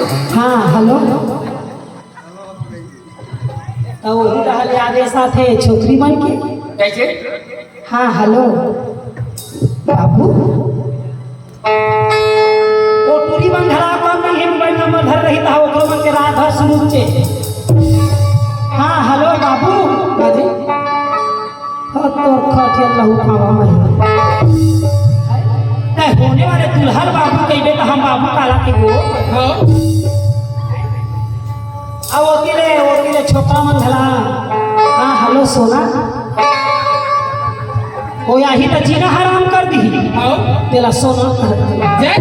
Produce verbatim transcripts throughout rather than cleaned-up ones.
हाँ, हेलो। त ओहू डहर ले आदेश आथे छोकरी मन के। कइसे? हाँ, हेलो। बाबू, ओ टूरी मन धरा कम नहीं हे, मोबाइल नंबर धर रही त ओकरो मन के रात भर शुरू से। हाँ, हेलो बाबू। हाँ जी। हाँ, तोर खटिया लहू खावा मैं। तै होने वाले दुल्हन बाबू कहिबे त हम बाबू काला के वो। हाँ। अब ओती ले, ओती ले छोकरा मन घला। हाँ, हेलो सोना। ओ, यही त जीना हराम कर दी। हाँ। तेला सोना कहत हे। जय।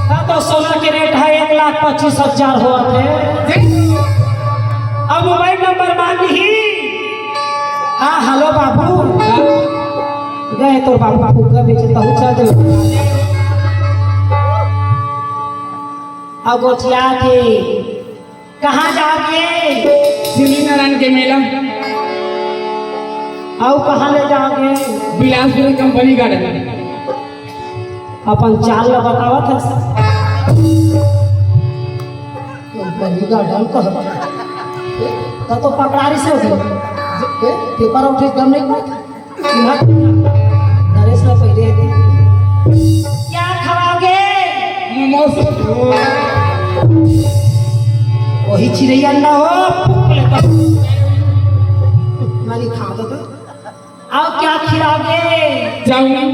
का तो सोना के रेट हे एक लाख पच्चीस हजार होवत हे। जय। अब मोबाइल नंबर मांग ली। हाँ, हेलो बाबू। हाँ। गए तोर बाबू फुग्गा बेचे तहू चल दे। अब गोठिया के कहाँ जाओगे? सिवनी नारायण के मेला। अउ कहाँ ले जाओगे? Bilaspur company garden. अपन चाल ल बतावत हस। कंपनी गार्डन कहत। त तो पकड़ारी से होथे। पेपर उठे दम नहीं। नरेश ला पहिले क्या खवाओगे? मोमोज। वही चिड़ैया अंडा हो, फूक लेता। मानी खा दो तो। और क्या खिलाओगे? चाउमीन।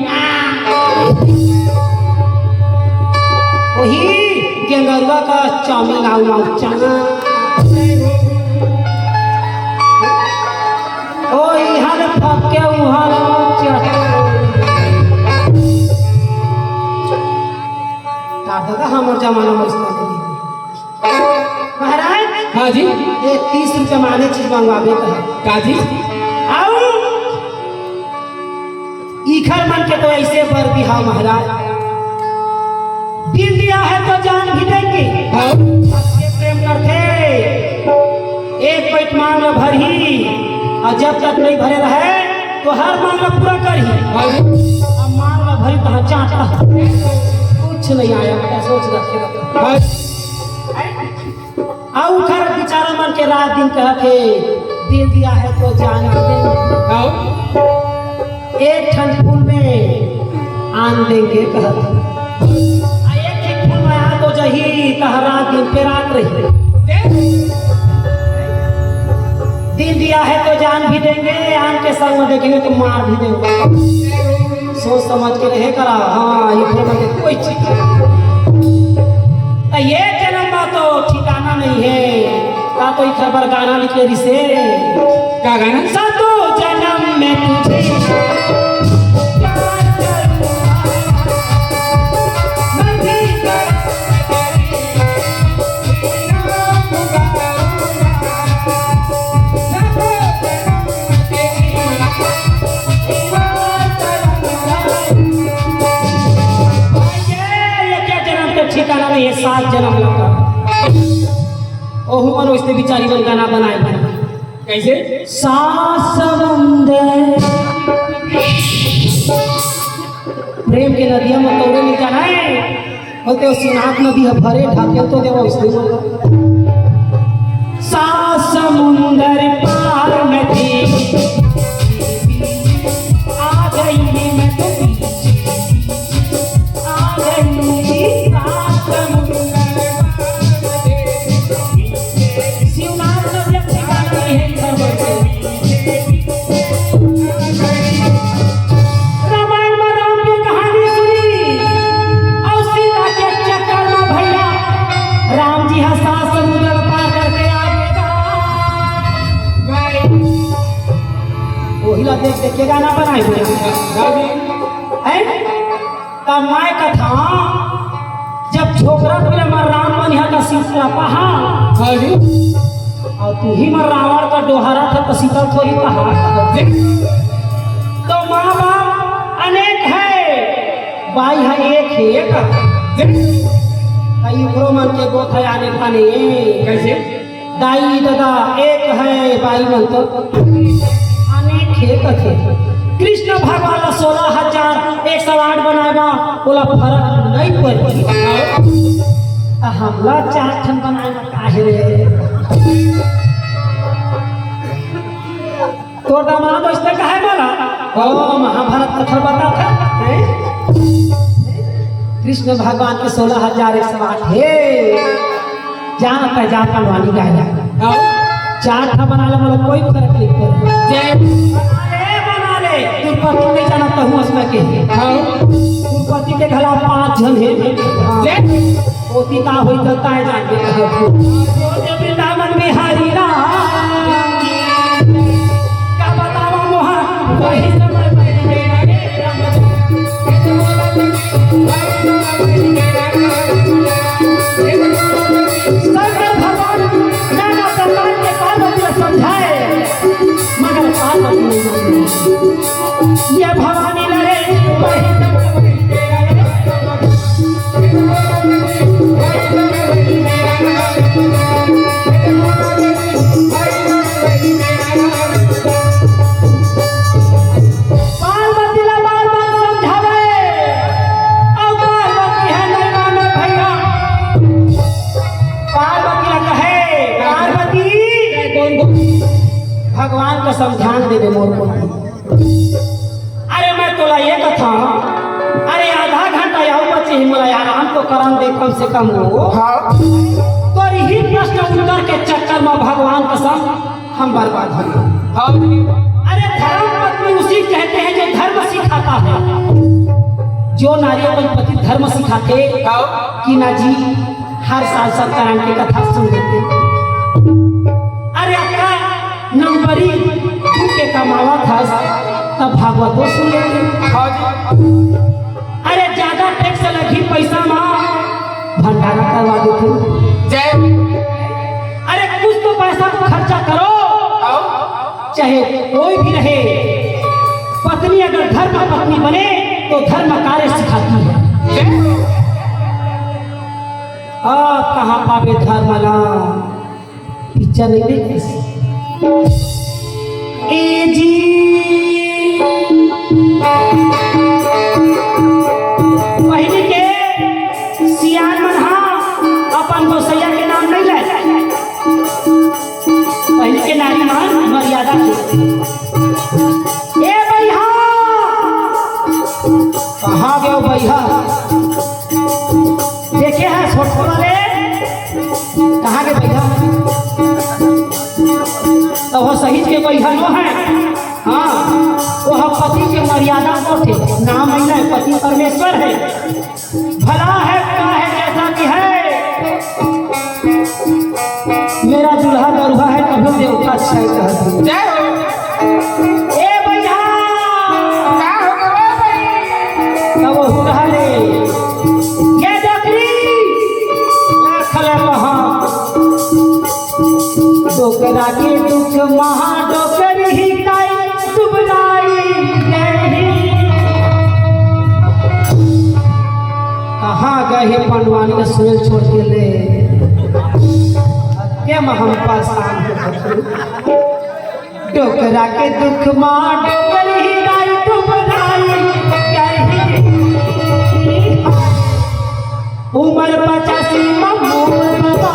वही गेंगरुआ का चाउमीन, आऊ आऊ चना। ओ इहर फक्के उहर चढ़े। का दादा, हमर जमाना में इसका नहीं। महाराज, हाँ जी। ये तीस रुपया माने चीज मंगवाबे त। का जी? आऊ। इखर मन के तो ऐसे बर बिहाव महाराज, दिल दिया है तो जान भी देंगे। हाँ। अब ये प्रेम करथे, एक पइत मांग ल भरही, अउ जब तक नहीं भरे रहे तो हर मांग ल पूरा करही। हाँ जी। अब मांग ल भरी तहाँ चाटा, कुछ नहीं आया, बेटा सोच रखे रहता। हाँ। अउ उखर बिचारा मन के रात दिन कहत हे, दिल दिया है तो जान भी देंगे। हाँ। एक ठन फूल में आन देंगे कहत हे। आ एक ठन फूल में आन तो जही, तह रात दिन पे रात रही। दिल दिया है तो जान भी देंगे, आन के संग में देखेंगे तो मार भी देंगे। सोच समझ के रहे करा। हाँ, ये फिर के कोई चीज। त ये जन्म में तो ठिकाना नहीं है। का तो इखर बर गाना लिख ले रिसे। का गाना? सातों जन्म में तुझे प्यार करूंगा। मैं भी करूंगा तेरी ये, ये क्या जन्म के ठिकाना नहीं है, सात जन्म लगा। ओहू मन वैसे बिचारी मन गाना बनाए बने। कैसे? सात समुंदर प्रेम के नदिया में तौरे नहीं जाना है। होते हो शिवनाथ नदी ह भरे ढाके तो देवा उसने मन। सात समुंदर पार में थी, आ गई मैं तो पीछे, आ गई। सात समुंदर पार में थी, शिवनाथ नदी अपने गाना में है घर बैठे। रामायण में राम के कहानी सुनी अउ सीता के चक्कर में भैया राम जी ह सात समुद्र पार करके आ गे। वही ला देख देख के गाना बनाए हुए हैं। हैं? तब मैं कथा, जब छोकरा पीला मार राम मन यहाँ का सीतला पहा। हाँ जी। अउ तू ही मार रावण का डोहरा था तो सीतल थोड़ी पहा। तो माँ बाप अनेक है, बाई है एक है, एक। कई ओकरो मन के गोथ है आने खाने। कैसे? दाई ददा एक है, बाई मन तो अनेक है कथे। कृष्ण भगवान ला सोलह हजार एक सौ आठ बनाए बा, ओला फरक नहीं पड़े। त हमला चार ठन बनाए म काहे रे? तोर दामाद अइसने काहे बोला? ओ, महाभारत कथा बताथे, हैं? कृष्ण भगवान के सोलह हजार एक सौ आठ हे। जा न, तैं जा, पंडवानी गाय ला। हाँ। चार ठा बना ले, मोला कोई फरक नइ पड़े। जय। बना ले, बना ले। तोर पति नइ जानत, तहूँ अइसने के। हाँ। तोर पति के घला पाँच झन हे। हाँ। जय। ओती का होई त तैं जानबे करबे। वृंदावन बिहारी राम। का बतावा मोहा, वही समय शंकर भगवान नाना प्रकार के पार्वती ला समझाए, मगर पार्वती नइ माने। ये भवानी लड़े, वही पार्वती ला बार बार समझावे, अउ पार्वती ह नइ माने भइया। पार्वती ला कहे, "पार्वती, भगवान का समझान दे दे मोर को।" अरे मैं तोला ये कथंव, अरे आधा घंटा अउ बचे हे, मोला आराम तो करन दे कम से कम वो। हाँ। तोर इही प्रश्न उत्तर के चक्कर म भगवान कसम हम बर्बाद हो गए। हाँ। अरे धर्म पत्नी उसी कहते हैं जो धर्म सिखाता है। जो नारी अपन पति धर्म सिखाथे हाँ। कि ना जी, हर साल सत्यनारायण के कथा सुन लेते। अरे अतका नंबरी दू के कमावत हस, त भागवतो सुन लेते। हाँ जी। अरे जादा टैक्स लगही पइसा म, भंडारा करवा देते। जय। अरे कुछ तो पैसा तो खर्चा करो। हाँ। चाहे कोई भी रहे, पत्नी अगर धर्म पत्नी बने तो धर्म कार्य सिखाती है। अब कहाँ पाबे धर्म ला? पिक्चर नइ देखे? ए जी, पहिली के सियान मन हा अपन गोसैया के नाम नइ ले। पहिली के नारी मन मर्यादा के। ए बइहा, कहाँ गयो बइहा? देखे हस छोटकू ला रे? कहाँ गे बइहा? त वो सहीच के बइहा नो हे। हाँ, वो ह पति के मर्यादा करथे, नाम नइ ले, पति परमेश्वर हे। भला है, बुरा है, जैसा भी है, मेरा दूल्हा गरुआ है, कभी देवता अच्छा ही कहते हैं। जय हो। ए भैया, का हो गवा भाई? तब वो रहा ले, ये डोकरी, रख ले वहाँ। डोकरा के दुख महा डोकरी ही ताई दुबराई गई। कहाँ गए हे पंडवानी ल सुनेल छोड़ के ले? के म हम परेशान हो। डोकरा के दुख महा डोकरी ही ताई दुबराई गई। उमर पचासी म मोर बाबा।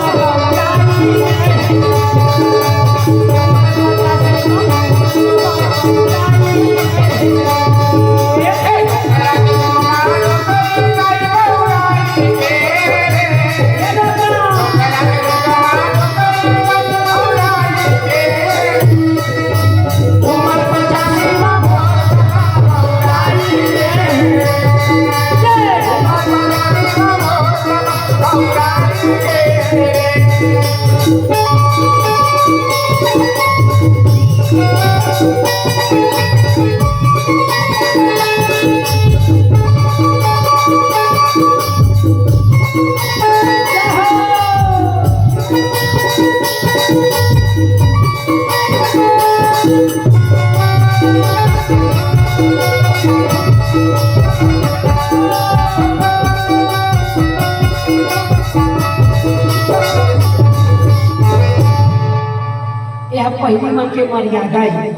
यह पहिली मन के मर्यादा हे।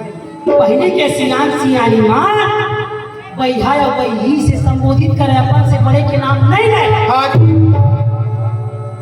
पहिली के सियान सियानी मन बइहा या बइही से संबोधित करे, अपन से बड़े के नाम नइ ले। हाँ।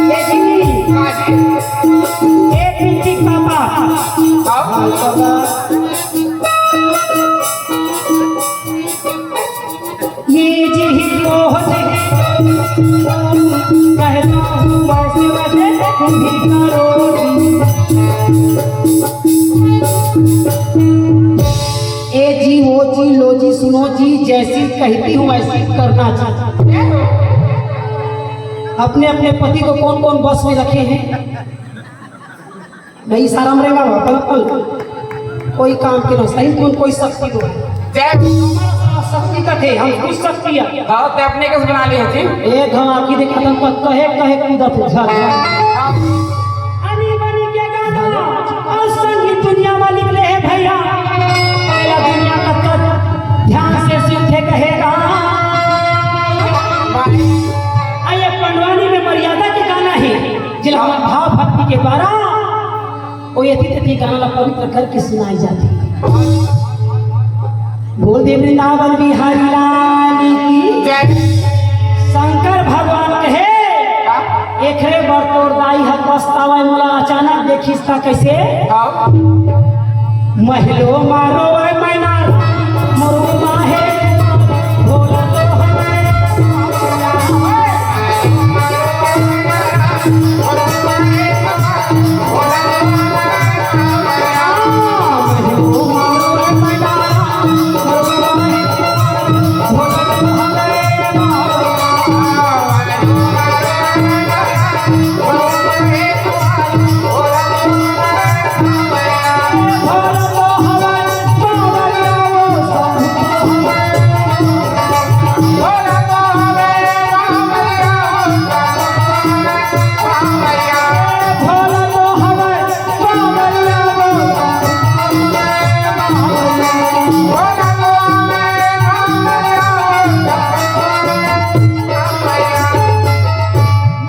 ए जी, ए पिंकी पापा। ये जी ही रोज कहता हूँ वैसे वैसे तुम भी करो जी। ए जी, वो जी, लो जी, सुनो जी, जैसी कहती हूँ वैसी करना जी। अपने अपने पति को कौन कौन बस में रखे हैं? नहीं, शर्म रे बाबा, बिल्कुल। कोई काम के ना, सही कौन कोई शक्ति को। जय। शक्ति का थे, हम कुछ शक्ति है। हाँ, ते अपने कस बना लिए जी। ए घाव की देखा तुम कहे, कहे कूदा तू झा। आनी बानी के गाना, और संगीत दुनिया में निकले हैं भैया। पहला दुनिया का तक ध्यान से सुन के कहेगा। आ ये पंडवानी में मर्यादा के गाना है, जिला हमारे भाव भक्ति के द्वारा वो यति तति गाना ला पवित्र करके सुनाई जाती। बोल दे वृंदावन बिहारी लाल की। जय। शंकर भगवान कहे, एकरे बर तोर दाई ह पछतावय, मोला अचानक देखिस त कइसे? हाँ। महलो मारो वै मैना, मोर माहे, भोला तो हमें।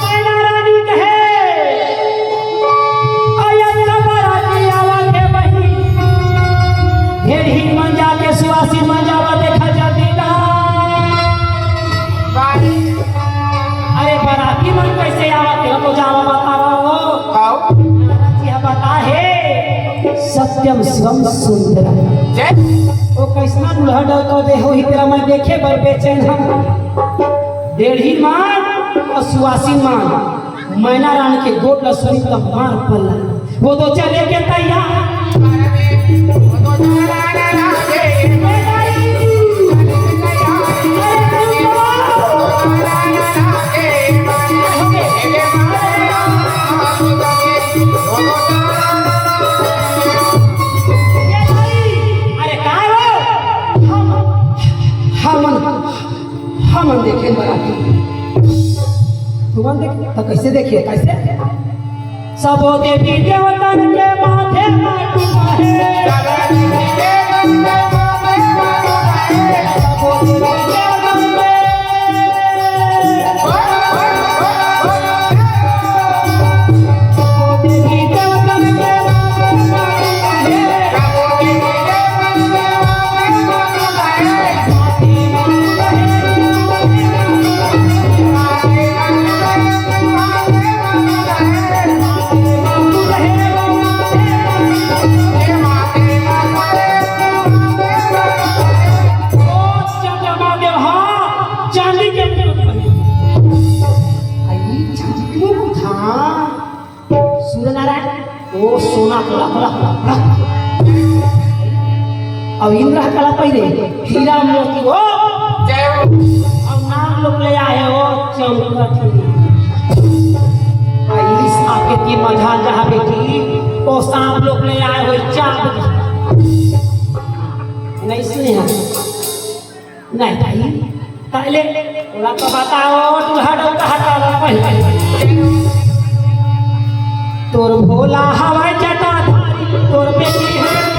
मैना रानी कहे, "अय्या बराती आवत हे बहिनी, ढेरही मन जाके सुवासी मन जावा देखा जल्दी ना।" अरे बराती मन कैसे आवा, तेरा तो जावा बतावा हो। आओ। महाराज जी बता हे, सत्यम शिवम सुंदरम। जय। वो कैसना दूल्हा डर कर दे हो ही तेरा मैं देखे बर बेचैन हम। डेढ़ी मान और सुवासी मान, मैना रानी के गोट ला सुनी तब मार पल्ला। वो तो चले के तैयार। अरे का हो? हम, हम, हम देखे बराती। तुमन देखे? तो कैसे देखिए? कैसे? सबो देवी देवतन के माथे मा टूटा हे। चांदी के मुकुट पहिरे। आई चांदी के मुकुट, हाँ। सूर्यनारायण, ओ सोना के लख, लख, लख, लख। अब इंद्र ह काला पहिरे, हीरा मोती, ओ। जय हो। अब नाग लोग ले आए, ओ। आइस आपके तीन मझाल जहाँ बेटी, वो सांप लोग ले आए हुए चाप। नहीं सुने हैं? नहीं भाई, पहले थोड़ा तो बताओ, तू हटो, हटो, हटो, पहले। तोर भोला हवाई जटाधारी, तोर बेटी है।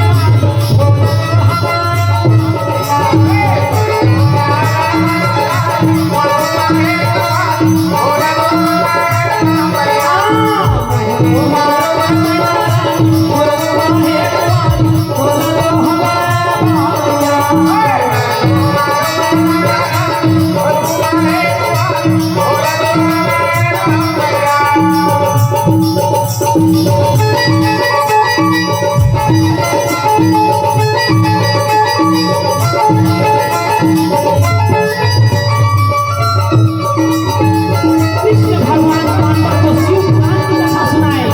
कृष्ण भगवान पांडव को शिव पुराण की कथा सुनाए।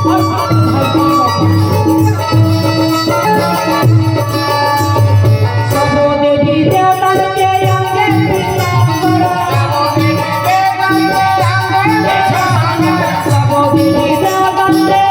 और साथ में धरती पर सबो देवी देवतन के अंगे पीताम्बर। सबो देवी देवतन के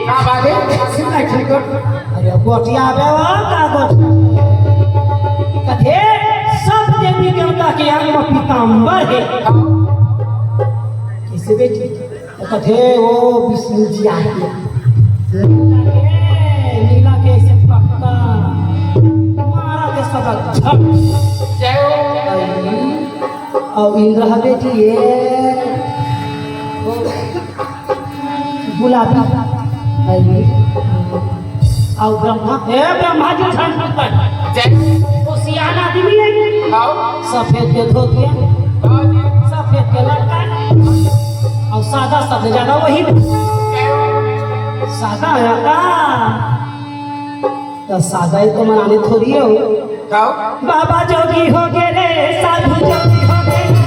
का बात है? अरे गोटिया बे, वो का गोटिया? कथे, सब देवी देवता के अंग में पीताम्बर है। किसे बेटी? तो कथे, वो विष्णु जी आए। नीला के, नीला के से पक्का। मारा के सबक झट। जय हो। और इंद्र ह बेटी ये गुलाबी। अरे। और ब्रह्मा, हे ब्रह्मा जी झंड पर। जय। वो सियान आदमी है। आओ। सफेद के धोतिया। हाँ जी। सफेद के लटका। और सादा सबसे ज्यादा वही। जय हो। सादा है का? तो सादा ही तो मनाने थोड़ी हो। गाओ। बाबा जोगी हो गए रे, साधु जोगी हो गए।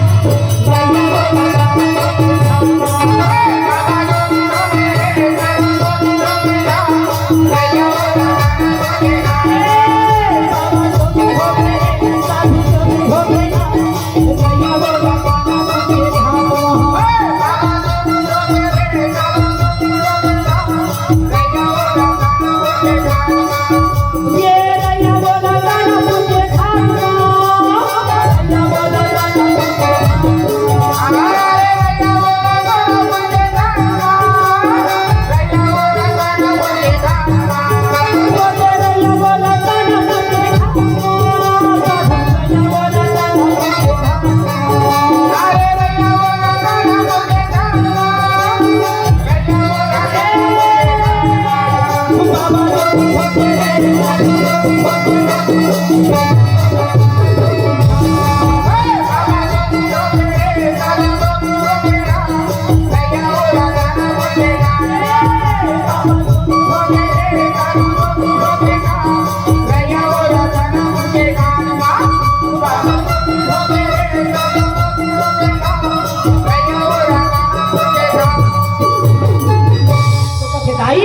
तो कथे, "दाई,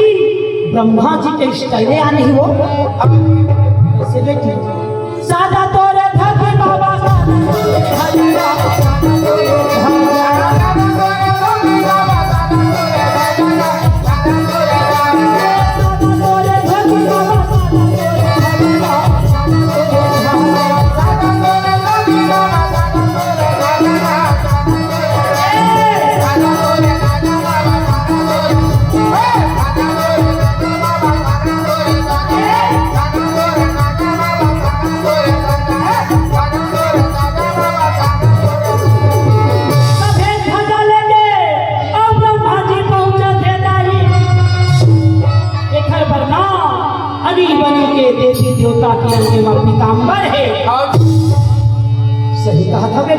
ब्रह्मा जी के स्टाइले आ नहीं हो।" कैसे बेटी? सादा तोरे धरती बाबा, सादा तोरे धरती बाबा, सादा तोरे धरती बाबा, सादा तोरे धरती बाबा, सादा तोरे धरती बाबा, सादा तोरे धरती बाबा, सादा तोरे धरती बाबा, सादा तोरे धरती बाबा, सादा तोरे धरती बाबा, सादा तोरे धरती बाबा।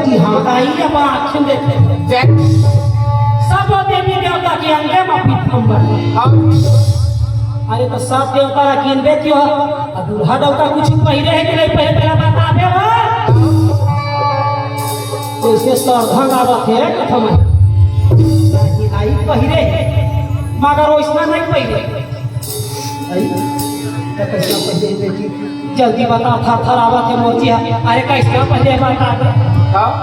हाँ, दाई, अब आँखी में देखे। जय। सब देवी देवता के अंगे में पीताम्बर। हाँ। अरे, तो सब देवता ला किनबे क्यों? अब दूल्हा डौका कुछ पहिरे हे कि नहीं पहिरे, तेला बताबे वो। जैसे सरधा गावत हे, कथम हे। दाई, दाई पहिरे हे, मगर वैसना नहीं पहिरे। अरे, त कइसना पहिरे बेटी? जल्दी बता, थरथरावत हे मोर जी ह। अरे, कइसना पहिरे बता दे। का?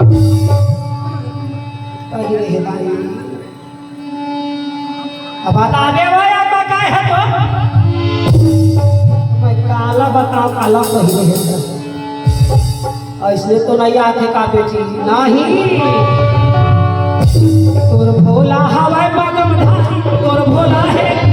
पहिरे हे दाई। अब बता दे वो, या तो काय हे तो? मैं काला बताओ, काला पहिरे हे तो। अइसने तो नहीं आथे का बेटी? नहीं। तोर भोला हवय मगमधारी, तोर भोला हे।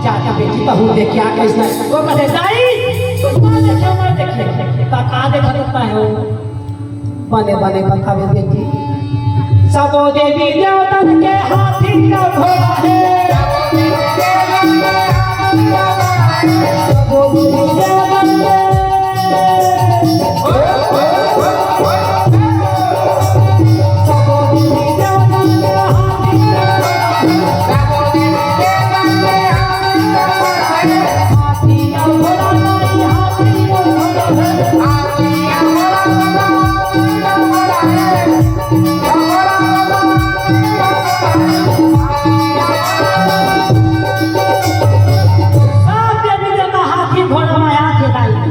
जाके बेटी बहू देख के आ, कइसना? वो कथे, "दाई, मैं देखे, मैं देखे।" का, का देखत हे वो? बने बने बतावे बेटी। सबो देवी देवतन के हाथी का घोड़ा हे। सबो देवी देवतन के सब देवी देवता हाथी घोड़ा में आके दाई।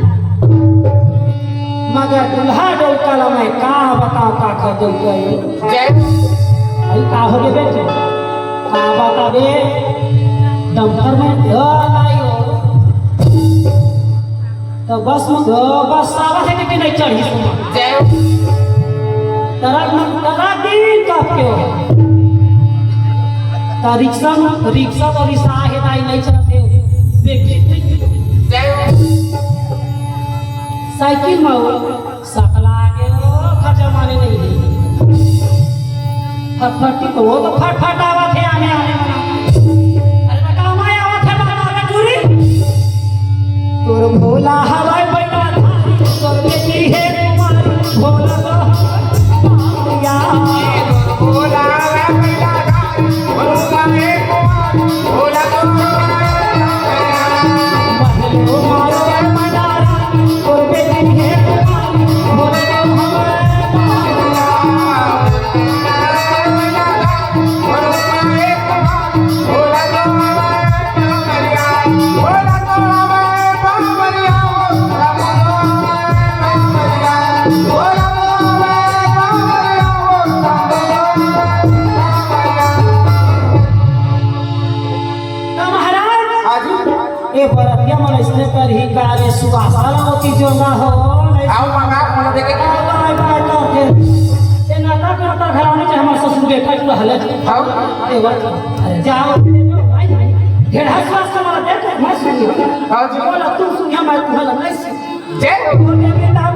मगर दूल्हा डौका ला मैं का बताओ, का कर डौका है। जय। भाई का हो गे बेटी? का बताबे? डंपर में ढेर लाई हो। तो बस में, तो बस आवत हे कि नहीं चढ़ी सुना? जय। तरा, तरा दिन का क्यों? तो रिक्शा में, रिक्शा तो रिक्शा हे दाई, नहीं चलते हो। बेटी। जय। साइकिल में हो। सकला आगे वो खर्चा माने नहीं। फटफटी तो वो तो फटफट आवत हे आने आने वाला। अरे तो काम आए आवत हे बाबा का चूरी। तोर भोला हवाई बैठा धारी, तोर बेटी हे कुमारी, भोला तो हवाई। भोला हवाई बैठा धारी, भोला हे कुमारी, भोला तो हवाई। महाराज, हाँ जी। ए बरतिया मन अइसने करही का रे, सुवासा ला ओती जोंगा हो। आओ मंगा, मोला देखे। आओ, बाय, बाय, करके। ए नाता करता घराने के हमर ससुर के खट रहले। आओ। ए बात, अरे जाओ। ढेर हंस हंस के मार दे, मत सुनिए। हाँ जी। बोला, तू सुनिए, मैं तुम्हारा नहीं सुन। जय। बोले बेटा,